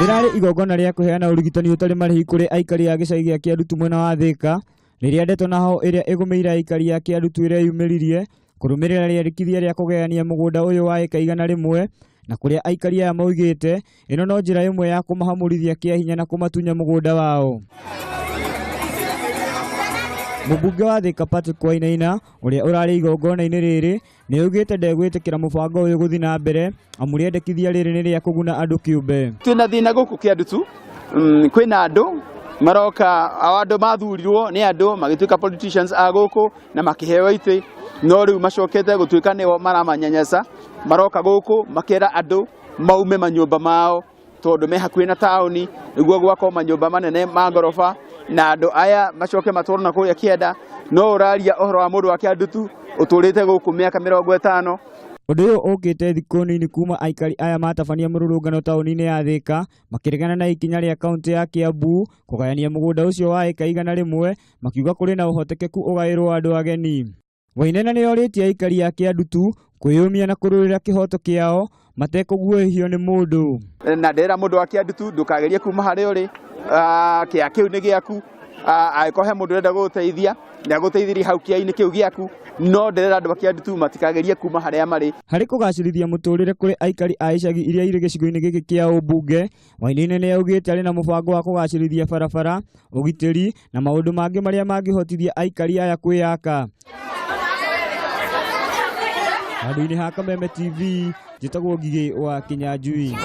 Rĩrarĩ igongona rĩa kũheana ũrigitani ũtarĩ marĩhi kũrĩ aikari a gĩcagi gĩa Kĩandutu mwena wa Thĩka, rĩrĩa ndeto na ho ĩrĩa ĩgũmĩire aikari a Kĩandutu ĩreyumĩririe kũrũmĩrĩra rĩandĩkithia rĩa kũgayania mũgũnda ũyũ wa ĩka 100 na kũrĩa aikari aya maugĩte ĩno no njĩra ĩmwe ya kũmahamũrithia kĩa hinya na kũmatunya mũgũnda wao. Mũmbunge wa Thĩka Patrick Wainaina ũrĩa ũrarĩ igongona-inĩ rĩrĩ nĩ augĩte ndegwĩtĩkĩra mũbango ũyũ gũthiĩ na mbere amu rĩendekithia rĩrĩ nĩ rĩa kũguna andũ kĩũmbe. Twĩna thĩna gũkũ Kĩandutu, kwĩna andũ maroka, andũ mathurirwo nĩ andũ magĩtuĩka politicians a gũkũ na makĩheo itĩ, no rĩu macokete gũtuĩka nĩo maramanyanyasa, maroka gũkũ makera andũ maume manyũmba mao tondũ me hakuhĩ na taũni nĩguo gwakwo manyũmba manene ma ngoroba, na andũ aya macoke matwarwo na kũrĩa kĩanda. No ũraria ũhoro wa mũndũ wa Kĩandutu ũtũrĩte gũkũ mĩaka 50. Ũndũ ũyũ ũkĩte thikũ nini kuma aikari aya matabania mũrũrũngano taũni-inĩ ya Thĩka makĩregana na ikinya rĩa kaũntĩ ya Kiambu kũgayania mũgũnda ũcio wa ĩka 100 makiuga kũrĩ na ũhotekeku ũgaĩrwo andũ ageni. Wainaina nĩ orĩtie aikari a Kĩandutu kwĩyũmia na kũrũĩrĩra kĩhoto kĩao matekũguoyohio nĩ mũndũ. Na ndĩrera mũndũ wa Kĩandutu ndũkagerie kuma harĩa ũrĩ, kĩa kĩu nĩ gĩaku, angĩkorwo he mũndũ ũrenda gũgũteithia nĩ agũteithirie hau kĩa-inĩ kĩu gĩaku, no ndĩrera andũ a Kĩandutu matikagerie kuma harĩa marĩ. Harĩ kũgacĩrithia mũtũrĩre kũrĩ aikari a icagi iria irĩ gĩcigo-inĩ gĩkĩ kĩa ũmbunge, Wainaina nĩ augĩte arĩ na mũbango wa kũgacĩrithia barabara, ũgitĩri na maũndũ mangĩ marĩa mangĩhotithia aikari aya kwĩyaka. Handũ-inĩ ha Kameme TV, njĩtagwo Ngigĩ wa Kĩnyanjui.